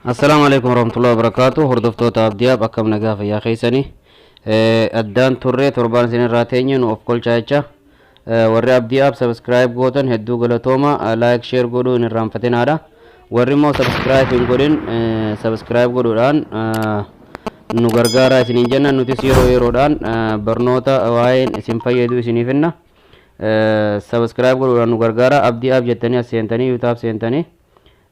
Assalaamu alaikum warahmatullahi wabarakatuh. Hordoftoota Abdiyaab, akkam nagaa fayyaa keessanii? Addaan turree torbaan isin irraa teenye nu of kolchaa jecha. Warri Abdiyaab subscribe gootan hedduu galatooma. Like, share godhuu hin irraanfatinaadha. Warri immoo subscribe hin godhin subscribe godhuudhaan nu gargaaraa isiniin jenna. Nutis yeroo yeroodhaan barnoota waa'een isin fayyadu isiniif hinna. Subscribe godhuudhaan nu gargaara. Abdiyaab jettanii as seentanii, YouTube seentanii,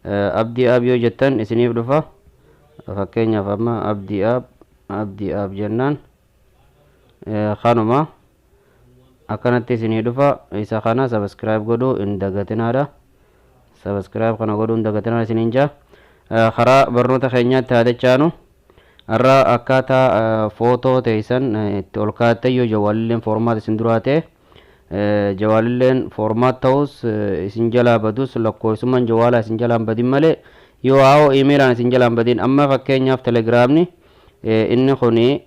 Abdii App yoo jettan isiniif dhufa. Fakkeenyaaf amma Abdii App, Abdii App jennaan kanuma akkanatti isinii dhufa. Isa kana subscribe godhuu hin dagatinaadha. Subscribe kana godhuu hin dagatinaadha isiniin jaa. Karaa barnoota keenyaatti haadachaanu. Har'a akkaataa footoo teessan itti ol kaa'attan, yoo jawwaalilleen format isin duraa ta'e, jawaalilleen format ta'us isin jalaa badus, lakkoofsummaan jawwaalaa isin jalaan badin malee, yoo haa'oo iimeelaan isin jalaan badin. Amma fakkeenyaaf Telegramni inni kuni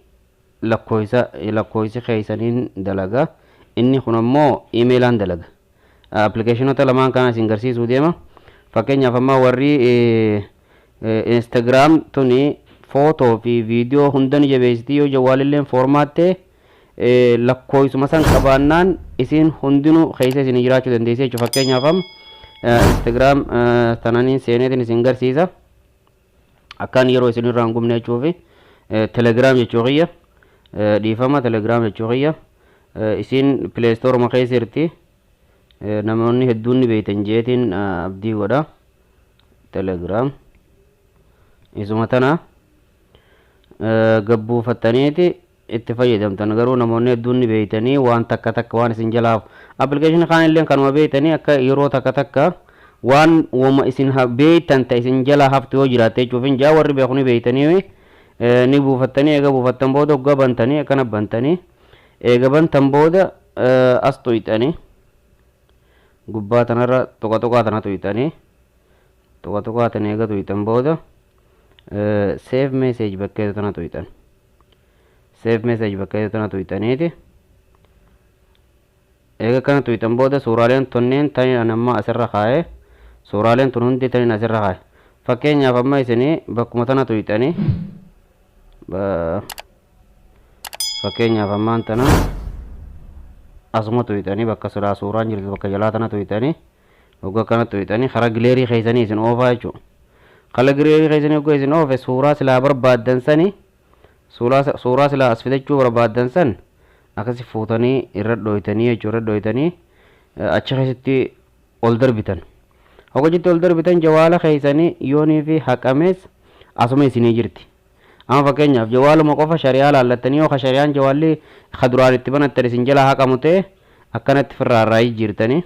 lakkoofsi keessaniin dalaga, inni kun ammoo iimeelaan dalaga. Appilikeeshinoota lamaan kana isin garsiisuu deema. Fakkeenyaaf amma warri Instagram tuni footoo fi viidiyoo hunda ni jabeessiti. Yoo jawwaalilleen format ta'e, lakkoofsuma san qabaannaan isin hundinuu keessa isin jiraachuu dandeessi jechuudha. Fakkeenyaaf amma Instagram tananiin seeneetiin isin garsiisa. Akkaan yeroo isin irraa hin gubne jechuufi Telegram jechuu kiyya, dhiifama, Telegram jechuu kiyya. Isin Play Store keessa jirti. Namoonni hedduun ni beektan jeetiin abdii godha. Telegram isuma tana gabbuufattaniiti itti fayyadamtan. Garuu namoonni hedduun ni beektanii, waan takka takka waan isin jalaaf appilikeeshinii kaan illee kanuma beektanii, akka yeroo takka takka waan wama isin beektan ta'e isin jalaa haftu yoo jiraatte jechuuf hin jaa. Warri beeku ni beektanii, ni buufattanii. Eega buufattan booda hoggaa bantanii, akkana bantanii, eega bantan booda as tuyxanii, gubbaa tanarra tuqa tuqaa tana tuyxanii, tuqa tuqaa tana eega tuyxan booda save message bakkeetu tana tuyxan. Save message bakkeetu tana tuyxaniiti, eega kana tuyxan booda suuraaleen tunneen taniin amma asirra kaa'ee, suuraaleen tun hundi taniin asirra kaa'e. Fakkeenyaaf amma isinii bakkuma tana tuyxanii, fakkeenyaaf ammaan tana asuma tuyxanii, bakka silaa suuraan jirtu bakka jalaa tana tuyxanii, hogga kana tuyxanii karaa gallery keessanii isin oofaa jechuudha. Kala gallery keessanii hogga isin oofe, suuraa silaa barbaaddan sani, suuraa silaa as fidachuu barbaaddan san akkasi fuutanii irra dhooytanii jechuudha. Irra dhooytanii achi keessatti ol darbitan. Hogga ol darbitan, jawaala keessanii yoonii fi haqamees asuma isinii jirti. Amma fakkeenyaaf jawaaluma qofa shari'aa laallattanii, yoo ka shari'aan jawaalli ka duraan itti banattan isin jalaa haqamu ta'e, akkanatti firraa irraa jijjiirtanii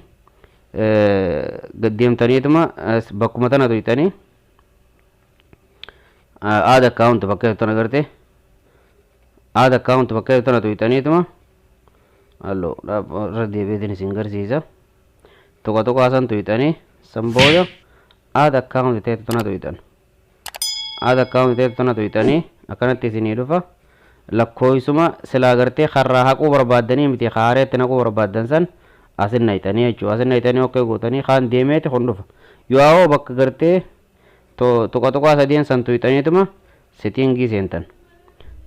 deemtaniituma bakkuma tana tuyxanii, add account bakka tana garte, add account bakka tana tuyxaniituma, allo irra deebiitiin isin garsiisa, tuqa tuqaa san tuyxanii, san booda add account ta'e tana tuyxan. Add account ta'e tana tuyxanii akkanatti isinii dhufa. Lakkoofsuma silaa gartee karraa haquu barbaaddanii miti, haareetti naquu barbaaddan san asin nayxanii jechuudha. Asin nayxanii okay gootanii kaan deemeeti kun dhufa. Yoo bakka gartee tuqa tuqaa sadeen san tuyxaniituma setting seentan.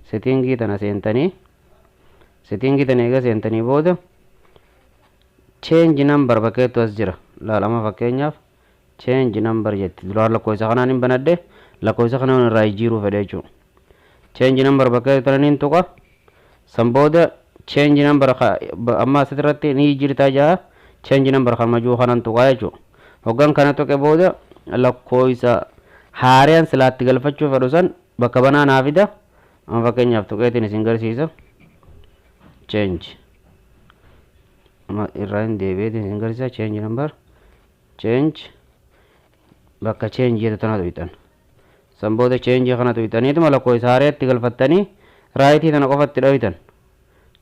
Setting tana seentanii, setting tana eega seentanii booda change number bakkeettu as jira. Laalama, fakkeenyaaf change number jetti. Duraan lakkoofsa kanaan hin banadhe, lakkoofsa kanaan irraa jijjiiruu fedhe jechuudha. Change number bakka tana niin tuqa. San booda change number amma asirratti ni jijjiirtaa jaa, change number kan majuu kanan tuqaa jechuudha. Hoggan kana tuqe booda lakkoofsa haaraan silaatti galfachuu fedhu san bakka banaa naa fida. Amma fakkeenyaaf tuqeetiin isin garsiisa. Change amma irraa hin deebi'eetiin isin garsiisa. Change number, change, bakka change jedhu tana tuqxan. San booda change kana tuqxaniituma lakkoofsa haareetti galfattanii right tana qofatti dhoytan.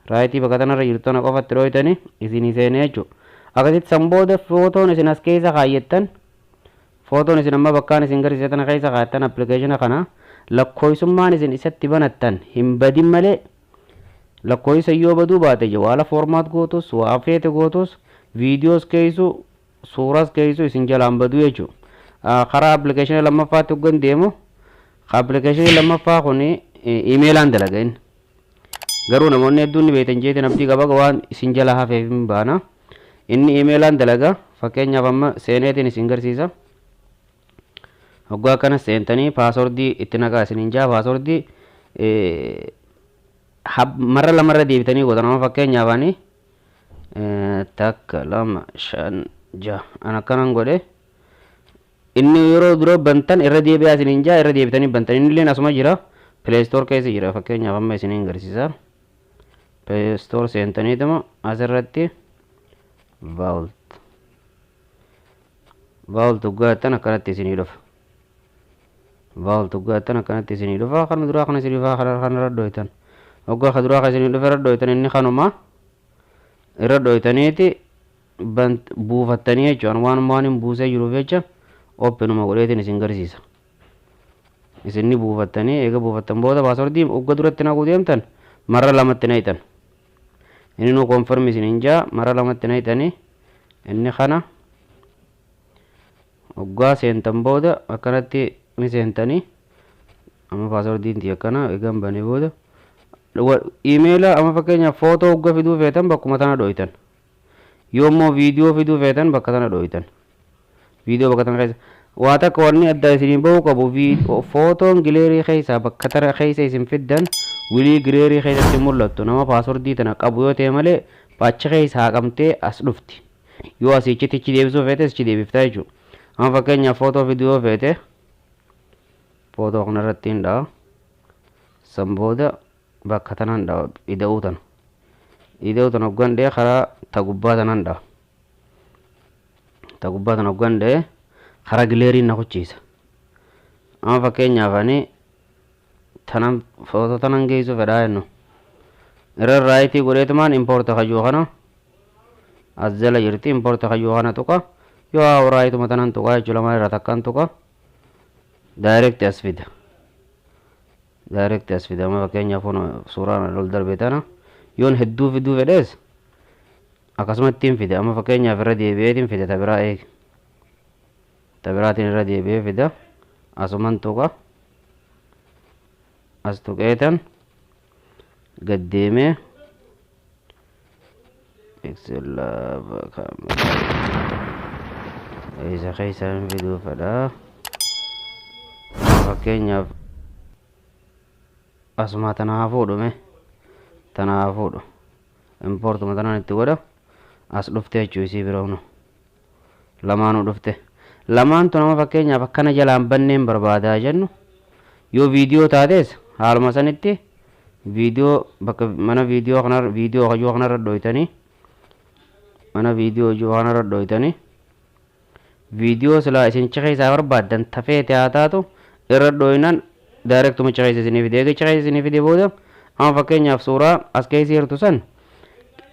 Right bakka tanarra jirtu tana qofatti dhoytanii isinii seenee jechuudha. Akkasitti san booda footoon isin as keessa kaayyattan, footoon isin amma bakkaan isin garsiise tana keessa kaayattan, appilikeeshina kana lakkoofsummaan isin isatti banattan hin badin malee, lakkoofsa yoo baduu baate, jawaala format gootus, waa feete gootus, viidiyoos keessu, suuraas keessu isin jalaan baduu jechuudha. Karaa appilikeeshina lammaffaatti hoggan deemu Appilikeeshinii lammaffaa kun iimeelaan dalaga inni. Garuu namoonni hedduun ni beektan jeetiin abdii qaba, waan isin jala hafeef hin baana. Inni iimeelaan dalaga. Fakkeenyaaf amma seeneetiin isin garsiisa. Hoggaa akkana seentanii passwordii itti naqaa isiniin jaa, passwordii marra lamarra deebitanii gootan. Amma fakkeenyaaf ani 1, 2, 5, 6 an akkanan godhe. Inni yeroo dura bantan irra deebi'aa isiniin jaa, irra deebitanii bantan. Inni illeen asuma jira, Play Store keessa jira. Fakkeenyaaf amma isiniin garsiisa. Play Store seentaniituma asirratti Vault, Vault hoggaattan akkanatti isinii dhufa. Vault hoggaattan akkanatti isinii dhufa. Kana duraa kana isinii dhufa, kana kanarra dhoytan. Hoggaa ka duraa ka isinii dhufa irra dhoytan, inni kanuma irra dhoytaniiti buufattanii jechuudha. Waan hin buusee jiruuf jecha openuma godheetiin isin garsiisa. Isinni buufattanii, eega buufattan booda passwordii hogga duratti naquu deemtan marra lamatti naqxan. Inni nu confirm isiniin jaa, marra lamatti naqxanii. Inni kana hoggaa seentan booda akkanatti ni seentanii. Amma passwordiin tiyya akkana. Eegan banee booda iimeela, amma fakkeenyaaf footoo hogga fiduu feetan bakkuma tana dhoytan. Yoo immoo viidiyoo fiduu feetan bakka tana dhoytan. Viidiyoo bakka tana keessa waa takka wanni adda isinii bahuu qabu, footoon gallery keessaa bakka tana keessa isin fiddan wilii gallery keessatti mul'attu nama passwordii tana qabu yoo ta'e malee achi keessa haqamtee as dhufti. Yoo asiichitti ichi deebisuu feete achi deebiftaa jechuudha. Amma fakkeenyaaf footoo fiduu yoo feete footoo kanarratti hin dha'a. San booda bakka tanaan dha'a, ida'uu tana. Ida'uu tana hoggan dha'e karaa ta gubbaa tanaan dha'a. Ta gubbaa tana hoggan dha'e karaa galleryn na kuchiisa. Amma fakkeenyaaf ani tanan footoo tanan geessu fedhaa jennu. Irra rightii godheetumaan import kajuu kana as jala jirti, import kajuu kana tuqa. Yoo rightuma tanan tuqa jechuudha, lamaan irraa takkaan tuqa. Direct as fida. Direct as fida. Amma fakkeenyaaf kun suuraan ol darbe tana yoon hedduu fiduu fedhees akkasuma ittiin fida. Amma fakkeenyaaf irra deebi'eetiin fida, ta biraa eegi. Ta biraatiin irra deebi'ee fida. Asuman tuqa. As tuqeetan gad deemee Pixel Lab isa keessa fiduu fedha. Fakkeenyaaf asuma tana haa fuudhume, tana haa fuudhu. Importuma tanaan itti godha, as dhufte jechuu. Isii bira hunu lamaanuu dhufte. Lamaantu nama fakkeenyaaf akkana jalaan banneen barbaadaa jennu. Yoo viidiyoo taates haaluma sanitti viidiyoo bakka mana viidiyoo kanarra, viidiyoo kajuu kanarra dhoytanii, mana viidiyoo hojii kanarra dhoytanii, viidiyoo silaa isin achi keessaa barbaaddan tafeete haa taatu irra dhoynan directuma achi keessa isinii fide. Eega achi keessa isinii fide booda amma fakkeenyaaf suuraa as keessa jirtu san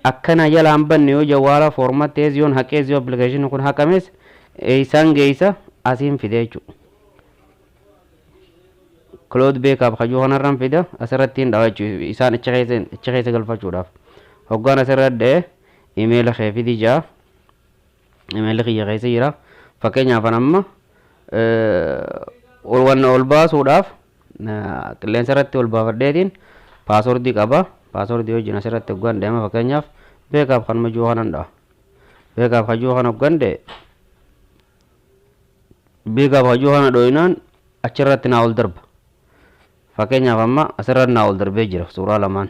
akkana jalaan banne yoo jawwaala formattees, yoon haqees, yoo appilikeeshinii kun haqames eessaan geessa? Asiin fide jechuudha. Cloud backup kajuu kanarraan fida, asirratti hin dhawa jechuudha isaan achi keessa galfachuudhaaf. Hoggaan asirra dha'e imeela kee fidi jaa. Imeelli kiyya keessa jira. Fakkeenyaaf amma wanna ol baasuudhaaf qilleensa irratti ol baafadheetiin passwordii qaba. Passwordii wajjin asirratti hoggaan deema, fakkeenyaaf backup kanuma jiru kanan dha'a. Backup kajuu kana hoggaan dha'e, backup kajuu kana dho'inaan achirratti naa ol darba. Fakkeenyaaf amma asirratti naa ol darbee jira suuraa lamaan.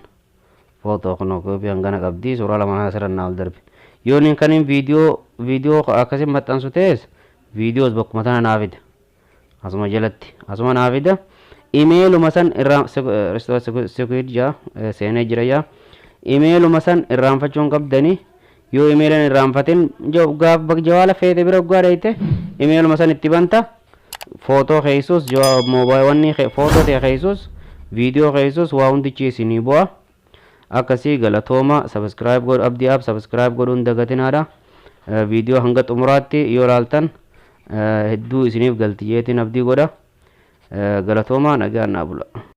Footoo kun kooppii hangana qabdi, suuraa lamaan asirratti naa ol darbe. Yoo inni kaniin viidiyoo akkasiin maxxansu ta'es viidiyoos bakkuma tana naa fida. Asuma jalatti asuma naa fida. Imeeluma san irraa secured jaa seenee jira jaa. Imeeluma san irraanfachuu hin qabdanii. Yoo imeelan irraanfatin gaaf jawaala feete bira guddaa dhayite imeeluma san itti banta. Footoo keessus, moobaayilii footoo ta'e keessus, viidiyoo keessus waa hundichi isinii bu'a. Akkasii galatooma. Subscribe godhu, Abdii App subscribe godhuun dagatinaadha. Viidiyoo hanga xumuraatti yoo ilaaltan hedduu isiniif galti jeetiin abdii godha. Galatooma, nagaan naa bula.